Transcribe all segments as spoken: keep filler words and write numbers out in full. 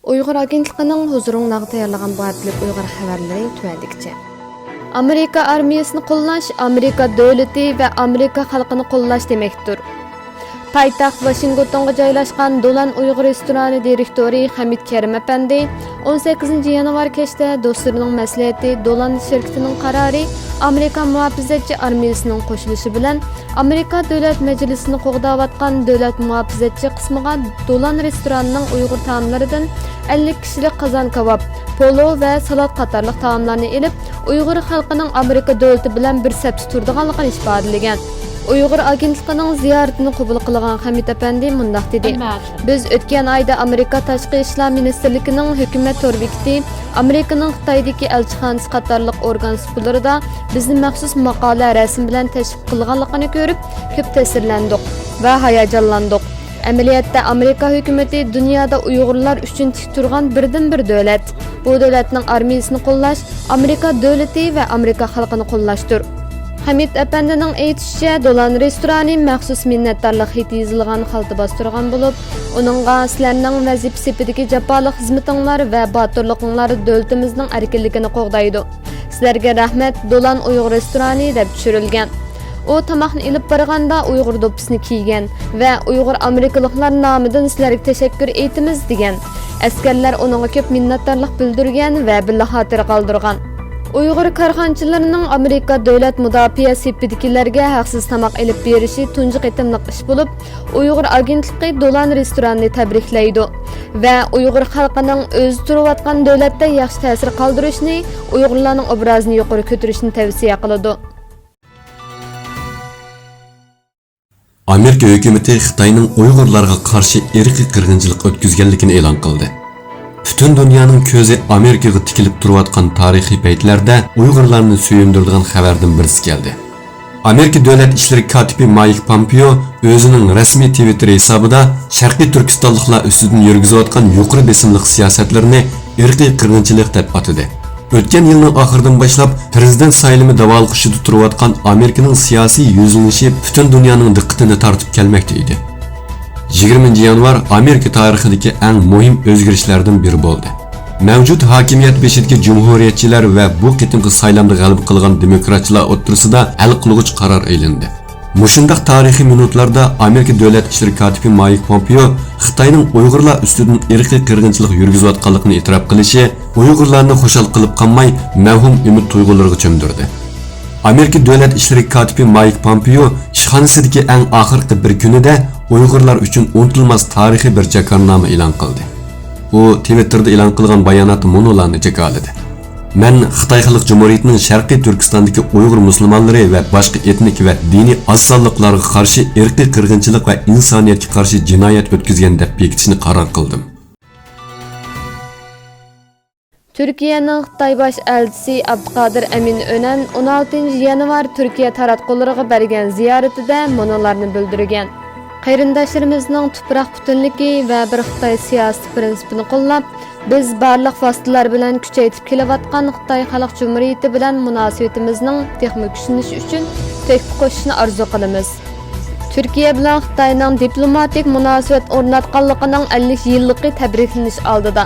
ئۇيغۇر ئاگېنتلىقىنىڭ ھۇزۇرۇڭلارغا تەييارلىغان بۇ ھەپتىلىك ئۇيغۇر خەۋەرلىرى تۆۋەندىكىچە. ئامېرىكا ئارمىيىسىنى قوللاش ئامېرىكا دۆلىتى ۋە ئامېرىكا خەلقىنى قوللاش دېمەكتۇر. پايتەخت ۋاشىنگتونغا جايلاشقان دولان ئۇيغۇر رېستورانى دىرېكتورى خەمىت كەرىم ئەپەندى ئون سەككىزىنچى يانۋار كەچتە دوستلىرىنىڭ مەسلىھىتى، دولان شىركىتىنىڭ قارارى، ئامېرىكا مۇھاپىزەتچى ئارمىيىسىنىڭ قوشۇلۇشى بىلەن ئامېرىكا دۆلەت مەجلىسىنى قوغداۋاتقان دۆلەت مۇھاپىزەتچى قىسمىغا دولان رېستورانىنىڭ ئۇيغۇر تائاملىرىدىن ئەللىك كىشىلىك قازان كاۋاپ، پولۇ ۋە سالات قاتارلىق تائاملارنى ئېلىپ، ئۇيغۇر خەلقىنىڭ ئامېرىكا دۆلىتى بىلەن بىر سەپتە تۇرىدىغانلىقىنى ئىپادىلىگەن. ئۇيغۇر ئاگېنتلىقىنىڭ زىيارىتىنى قوبۇل قىلغان خەمىت ئەپەندى مۇنداق دېدى: بىز ئۆتكەن ئايدا ئامېرىكا تاشقى ئىشلار مىنىستىرلىكىنىڭ ھۆكۈمەت تور بېكىتى، ئامېرىكىنىڭ خىتايدىكى ئەلچىخانىسى قاتارلىق ئورگان سۇپىلىرىدا بىزنى مەخسۇس ماقالە، رەسىم بىلەن تەشۋىق قىلغانلىقىنى كۆرۈپ، كۆپ تەسىرلەندۇق ۋە ھاياجانلاندۇق. ئەمەلىيەتتە، ئامېرىكا ھۆكۈمىتى دۇنيادا ئۇيغۇرلار ئۈچۈن تىك تۇرغان بىردىنبىر دۆلەت. بۇ دۆلەتنىڭ ئارمىيىسىنى قوللاش ئامېرىكا دۆلىتى ۋە ئامېرىكا خەلقىنى قوللاشتۇر. خەمىت ئەپەندىنىڭ ئېيتىشىچە، دولان رېستورانى مەخسۇس مىننەتدارلىق خېتى يېزىلغان خالتا باستۇرغان بولۇپ، ئۇنىڭغا سىلەرنىڭ ۋەزىپە سېپىدىكى جاپالىق خىزمىتىڭلار ۋە باتۇرلۇقۇڭلار دۆلىتىمىزنىڭ ئەركىنلىكىنى قوغدايدۇ. سىلەرگە رەھمەت، دولان ئۇيغۇر رېستورانى، دەپ چۈشۈرۈلگەن. ئۇ تاماقنى ئېلىپ بارغاندا ئۇيغۇر دوپپىسىنى كىيگەن ۋە ئۇيغۇر ئامېرىكىلىقلار نامىدىن سىلەرگە تەشەككۈر ئېيتىمىز، دېگەن. ئەسكەرلەر ئۇنىڭغا كۆپ مىننەتدارلىق بىلدۈرگەن ۋە بىللە خاتىرە قالدۇرغان. ئۇيغۇر كارخانىچىلىرىنىڭ ئامېرىكا دۆلەت مۇداپىئە سېپىدىكىلەرگە ھەقسىز تاماق ئېلىپ بېرىشى تۇنجى قېتىملىق ئىش بولۇپ، ئۇيغۇر ئاگېنتلىقى دولان رېستورانىنى تەبرىكلەيدۇ ۋە ئۇيغۇر خەلقىنىڭ ئۆزى تۇرۇۋاتقان دۆلەتتە ياخشى تەسىر قالدۇرۇشىنى، ئۇيغۇرلارنىڭ ئوبرازىنى يۇقىرى كۆتۈرۈشنى تەۋسىيە قىلىدۇ. ئامېرىكا ھۆكۈمىتى خىتاينىڭ ئۇيغۇرلارغا قارشى ئىرقىي قىرغىنچىلىق ئۆتكۈزگەنلىكىنى ئېلان قىلدى. پۈتۈن دۇنيانىڭ كۆزى ئامېرىكىغا تىكىلىپ تۇرۇۋاتقان تارىخىي پەيتلەردە ئۇيغۇرلارنى سۆيۈندۈرىدىغان خەۋەردىن بىرسى كەلدى. ئامېرىكا دۆلەت ئىشلىرى كاتىپى مايك پامپېئو ئۆزىنىڭ رەسمىي تىۋىتتېر ھېسابىدا شەرقىي تۈركىستانلىقلار ئۈستىدىن يۈرگۈزۈۋاتقان يۇقىرى بېسىملىق سىياسەتلىرىنى ئىرقىي قىرغىنچىلىق دەپ ئاتىدى. ئۆتكەن يىلنىڭ ئاخىرىدىن باشلاپ پىرېزىدېنت سايلىمى داۋالغۇشىدا تۇرۇۋاتقان ئامېرىكىنىڭ سىياسىي يۈزلىنىشى پۈتۈن دۇنيانىڭ دىققىتىنى تارتىپ كەلمەكتە ئىدى. يىگىرمىنچى يانۋار ئامېرىكا تارىخىدىكى ئەڭ مۇھىم ئۆزگىرىشلەردىن بىرى بولدى. مەۋجۇت ھاكىمىيەت بېشىدىكى جۇمھۇرىيەتچىلەر ۋە بۇ قېتىمقى سايلامدا غەلىبە قىلغان دېموكراتچىلار ئوتتۇرىسىدا ھەل قىلغۇچ قارار ئېلىندى. مۇشۇنداق تارىخىي مىنۇتلاردا ئامېرىكا دۆلەت ئىشلىرى كاتىپى مايك پومپېئو خىتاينىڭ ئۇيغۇرلار ئۈستىدىن ئىرقىي قىرغىنچىلىق يۈرگۈزۈۋاتقانلىقىنى ئېتىراپ قىلىشى ئۇيغۇرلارنى خۇشال قىلىپ قالماي، مەۋھۇم ئۈمىد تۇيغۇلىرىغا چۆمدۈردى. ئامېرىكا دۆلەت ئىشلىرى كاتىپى مايك پومپېئو ئىشخانىسىدىكى ئەڭ ئاخىرقى بىر كۈنىدە ئۇيغۇرلار ئۈچۈن ئۇنتۇلماس تارىخىي بىر جاكارنامە ئېلان قىلدى. ئۇ تىۋىتتېردا ئېلان قىلغان باياناتتا مۇنۇلارنى جاكارلىدى: مەن خىتاي خەلق جۇمھۇرىيىتىنىڭ شەرقىي تۈركىستاندىكى ئۇيغۇر مۇسۇلمانلىرى ۋە باشقا ئېتنىك ۋە دىنىي ئاز سانلىقلارغا قارشى ئىرقىي قىرغىنچىلىق ۋە ئىنسانىيەتكە قارشى جىنايەت ئۆتكۈزگەن دەپ بېكىتىشنى قارار قىلدىم. تۈركىيەنىڭ خىتاي باش ئەلچىسى ئابدۇقادىر ئەمىن ئۆنەن ئون ئالتىنچى يانۋار تۈركىيە تاراتقۇلىرىغا بەرگەن زىيارىتىدە مۇنۇلارنى بىلدۈرگەن: قېرىنداشلىرىمىزنىڭ تۇپراق پۈتۈنلۈكى ۋە بىر خىتاي سىياسىتى پىرىنسىپىنى قوللاپ، بىز بارلىق ۋاسىتىلەر بىلەن كۈچەيتىپ كېلىۋاتقان خىتاي خەلق جۇمھۇرىيىتى بىلەن مۇناسىۋىتىمىزنىڭ تېخىمۇ كۈچلىنىشى ئۈچۈن تۆھپە قوشۇشنى ئارزۇ قىلىمىز. تۈركىيە بىلەن خىتاينىڭ دىپلوماتىك مۇناسىۋەت ئورناتقانلىقىنىڭ ئەللىك يىللىقى تەبرىكلىنىش ئالدىدا،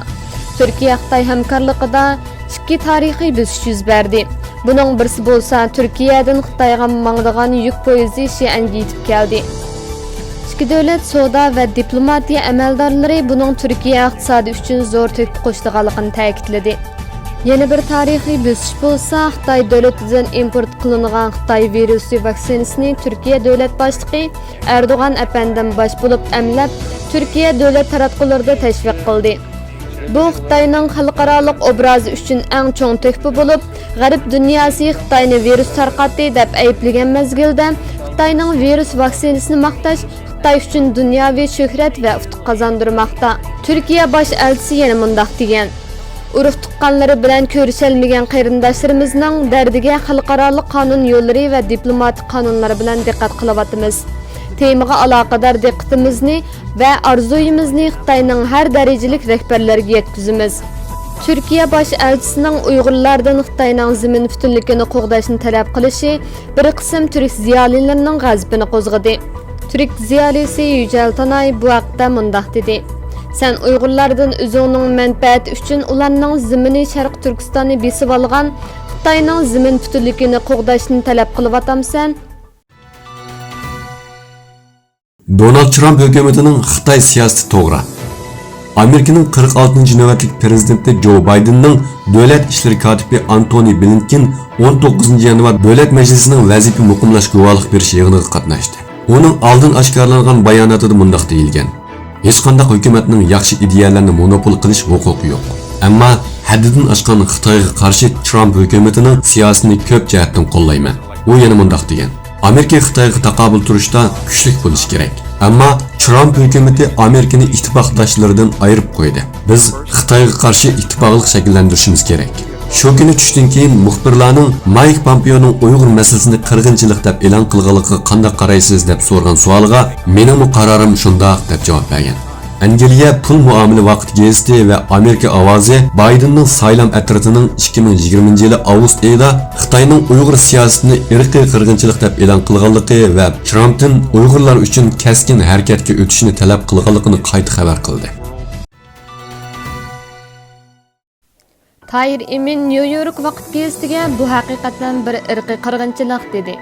تۈركىيە-خىتاي ھەمكارلىقىدا ئىككى تارىخىي بۆسۈش يۈز بەردى. بۇنىڭ بىرسى بولسا تۈركىيەدىن خىتايغا ماڭىدىغان يۈك پويىزى شىئەنگە يېتىپ كەلدى. ئىككى دۆلەت سودا ۋە دىپلوماتىيە ئەمەلدارلىرى بۇنىڭ تۈركىيە ئىقتىسادى ئۈچۈن زور تۆھپە قوشىدىغانلىقىنى تەكىتلىدى. يەنە بىر تارىخىي بۆسۈش بولسا، خىتاي دۆلىتىدىن ئىمپورت قىلىنغان خىتاي ۋىرۇسى ۋاكسىنىسىنى تۈركىيە دۆلەت باشلىقى ئەردوغان ئەپەندىم باش بولۇپ ئەملەپ، تۈركىيە دۆلەت تاراتقۇلىرىدا تەشۋىق قىلدى. بۇ خىتاينىڭ خەلقئارالىق ئوبرازى ئۈچۈن ئەڭ چوڭ تۆھپە بولۇپ، غەرب دۇنياسى خىتاينى ۋىرۇس تارقاتتى دەپ ئەيىبلىگەن مەزگىلدە، خىتاينىڭ ۋىرۇس ۋاكسىنىسىنى ماختاش خىتاي ئۈچۈن دۇنياۋى شۆھرەت ۋە ئۇتۇق قازاندۇرماقتا. تۈركىيە باش ئەلچىسى يەنە مۇنداق دېگەن: ئۇرۇق تۇغقانلىرى بىلەن كۆرۈشەلمىگەن قېرىنداشلىرىمىزنىڭ دەردىگە خەلقئارالىق قانۇن يوللىرى ۋە دىپلوماتىك قانۇنلار بىلەن دىققەت قىلىۋاتىمىز. تېمىغا ئالاقىدار دىققىتىمىزنى ۋە ئارزۇيىمىزنى خىتاينىڭ ھەر دەرىجىلىك رەھبەرلىرىگە يەتكۈزىمىز. تۈركىيە باش ئەلچىسىنىڭ ئۇيغۇرلاردىن خىتاينىڭ زېمىن پۈتۈنلۈكىنى قوغداشنى تەلەپ قىلىشى بىر قىسىم تۈرك زىيالىيلىرىنىڭ غەزىپىنى قوزغىدى. تۈرك زىيالىيسى يۈجەل تاناي بۇ ھەقتە مۇنداق دېدى: سەن ئۇيغۇرلاردىن ئۆزۈڭنىڭ مەنپەئەتى ئۈچۈن ئۇلارنىڭ زېمىنى شەرقىي تۈركىستاننى بېسىۋالغان، خىتاينىڭ زېمىن پۈتۈنلۈكىنى قوغداشنى تەلەپ قىلىۋاتامسەن؟ دونالد ترامپ ھۆكۈمىتىنىڭ خىتاي سىياسىتى توغرا. ئامېرىكىنىڭ قىرىق ئالتىنچى نۆۋەتلىك پىرېزىدېنتى جو بايدېننىڭ دۆلەت ئىشلىرى كاتىپى ئانتونى بلىنكېن ئون توققۇزىنچى يانۋار دۆلەت مەجلىسىنىڭ ۋەزىپە مۇقىملاش گۇۋاھلىق بېرىش يىغىنىغا قاتناشتى. ئۇنىڭ ئالدىن ئاشكارىلانغان باياناتىدا مۇنداق دېيىلگەن: «ھېچقانداق ھۆكۈمەتنىڭ ياخشى ئىدىيەلەرنى مونوپول قىلىش ھوقۇقى يوق. ئەمما ھەددىدىن ئاشقان خىتايغا قارشى ترامپ ھۆكۈمىتىنىڭ سىياسىتىنى كۆپ جەھەتتىن قوللايمەن.» ئۇ يەنە مۇنداق دېگەن: «ئامېرىكا خىتايغا تاقابىل تۇرۇشتا كۈچلۈك بولۇشى كېرەك. ئەمما ترامپ ھۆكۈمىتى ئامېرىكىنى ئىتتىپاقداشلىرىدىن ئايرىپ قويدى. بىز خىتايغا قارشى ئىتتىپاقلىق شەكىللەندۈرۈشىمىز كېرەك.» شۇ كۈنى چۈشتىن كېيىن مۇخبىرلارنىڭ مايك پومپېئونىڭ ئۇيغۇر مەسىلىسىنى قىرغىنچىلىق دەپ ئېلان قىلغانلىقىغا قانداق قارايسىز دەپ سورىغان سوئالىغا، «مېنىڭمۇ قارارىم شۇنداق» دەپ جاۋاب بەرگەن. ئەنگلىيە پۇل مۇئامىلە ۋاقتى گېزىتى ۋە ئامېرىكا ئاۋازى بايدېننىڭ سايلام ئەترىتىنىڭ ئىككى مىڭ يىگىرمىنچى يىلى ئاۋغۇست ئېيىدا خىتاينىڭ ئۇيغۇر سىياسىتىنى ئىرقىي قىرغىنچىلىق دەپ ئېلان قىلغانلىقى ۋە ترامپتىن ئۇيغۇرلار ئۈچۈن كەسكىن ھەرىكەتكە ئۆتۈشنى تەلەپ قىلغانلىقىنى قايتا خەۋەر قىلدى. تاھىر ئىمىن نيۇ يورك ۋاقىت گېزىتىگە بۇ ھەقىقەتەن بىر ئىرقىي قىرغىنچىلىق دېدى.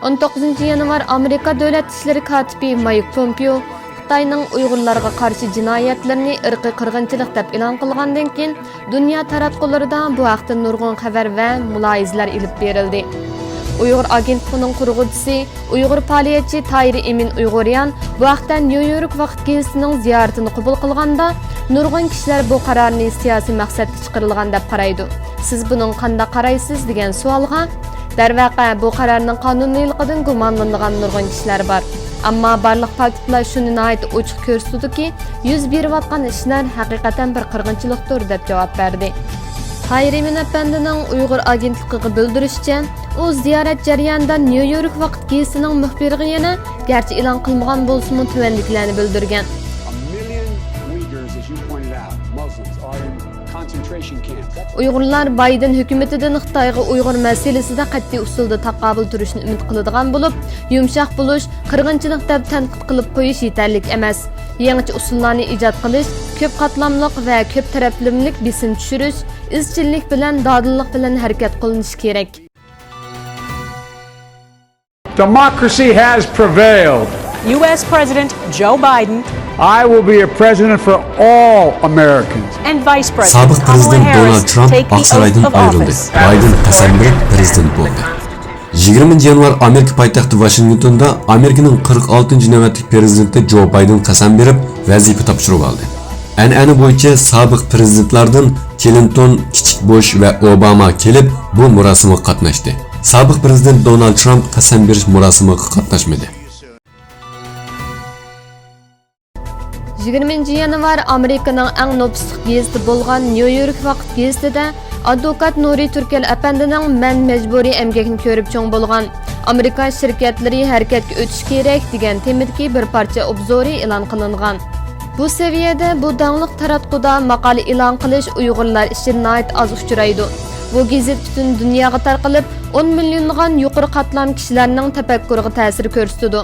ئون توققۇزىنچى يانۋار ئامېرىكا دۆلەت ئىشلىرى كاتىپى مايك پومپېئو خىتاينىڭ ئۇيغۇرلارغا قارشى جىنايەتلىرىنى ئىرقىي قىرغىنچىلىق دەپ ئېلان قىلغاندىن كېيىن، دۇنيا تاراتقۇلىرىدا بۇ ھەقتە نۇرغۇن خەۋەر ۋە مۇلاھىزىلەر ئېلىپ بېرىلدى. ئۇيغۇر ئاگېنتلىقىنىڭ قۇرغۇچىسى، ئۇيغۇر پائالىيەتچى تاھىر ئىمىن ئۇيغۇريان بۇ ھەقتە نيۇ يورك ۋاقىت گېزىتىنىڭ زىيارىتىنى قوبۇل قىلغاندا، نۇرغۇن كىشىلەر بۇ قارارنى سىياسىي مەقسەتكە چىقىرىلغان دەپ قارايدۇ. سىز بۇنىڭغا قانداق قارايسىز؟ دېگەن سوئالغا، دەرۋەقە، بۇ قارارنىڭ قانۇنىيلىقىدىن گۇمانلىنىدىغان نۇرغۇن كىشىلەر بار. ئەمما بارلىق پاكىتلار شۇنى ناھايىتى ئوچۇق كۆرسىتىدۇكى، يۈز بېرىۋاتقان ئىشلار ھەقىقەتەن بىر قىرغىنچىلىقتۇر، دەپ جاۋاب بەردى. تاھىر ئىمىن ئەپەندىنىڭ ئۇيغۇر ئاگېنتلىقىغا بىلدۈرۈشىچە، ئۇ زىيارەت جەريانىدا نيۇ يورك ۋاقىت گېزىتىنىڭ مۇخبىرىغا يەنە، گەرچە ئېلان قىلمىغان بولسىمۇ، تۆۋەندىكىلەرنى بىلدۈرگەن. A million Uyghurs, as you pointed out, Muslims, are in concentration camps. ئۇيغۇرلار بايدېن ھۆكۈمىتىدىن خىتايغا ئۇيغۇر مەسىلىسىدە قەتئىي ئۇسۇلدا تاقابىل تۇرۇشنى ئۈمىد قىلىدىغان بولۇپ، يۇمشاق بولۇش، قىرغىنچىلىق دەپ تەنقىد قىلىپ قويۇش يېتەرلىك ئەمەس. يېڭىچە ئۇسۇللارنى ئىجاد قىلىش، كۆپ قاتلاملىق ۋە كۆپ تەرەپلىمىلىك بېسىم چۈشۈرۈش، ئىزچىللىق بىلەن، دادىللىق بىلەن ھەرىكەت قىلىنىشى كېرەك. Democracy has prevailed. U S President Joe Biden I will be a president for all Americans. And Vice President سابىق پىرېزىدېنت دونالد ترامپ ئاقسارايدىن ئايرىلدى. بايدېن قەسەم بېرىپ پىرېزىدېنت بولدى. يىگىرمىنچى يانۋار ئامېرىكا پايتەختى ۋاشىنگتوندا ئامېرىكىنىڭ قىرىق ئالتىنچى نۆۋەتلىك پىرېزىدېنتى جو بايدېن قەسەم بېرىپ، ۋەزىپە تاپشۇرۇۋالدى. ئەنئەنە بويىچە سابىق پىرېزىدېنتلاردىن كلىنتون، كىچىك بۇش ۋە ئوباما كېلىپ، بۇ مۇراسىمغا قاتناشتى. سابىق پىرېزىدېنت دونالد ترامپ قەسەم بېرىش مۇراسىمىغا قاتناشمىدى. يىگىرمىنچى يانۋار ئامېرىكىنىڭ ئەڭ نوپۇسلۇق گېزىتى بولغان نيۇ يورك ۋاقىت گېزىتىدە ئادۋوكات نۇرى تۈركەل ئەپەندىنىڭ «مەن مەجبۇرىي ئەمگەكنى كۆرۈپ چوڭ بولغان، ئامېرىكا شىركەتلىرى ھەرىكەتكە ئۆتۈشى كېرەك» دېگەن تېمىدىكى بىر پارچە ئوبزورى ئېلان قىلىنغان. بۇ سەۋىيەدە بۇ داڭلىق تاراتقۇدا ماقالە ئېلان قىلىش ئۇيغۇرلار ئىچىدە ناھايىتى ئاز ئۇچرايدۇ. بۇ گېزىت پۈتۈن دۇنياغا تارقىلىپ، ئون مىليونلىغان يۇقىرى قاتلام كىشىلەرنىڭ تەپەككۇرىغا تەسىر كۆرسىتىدۇ.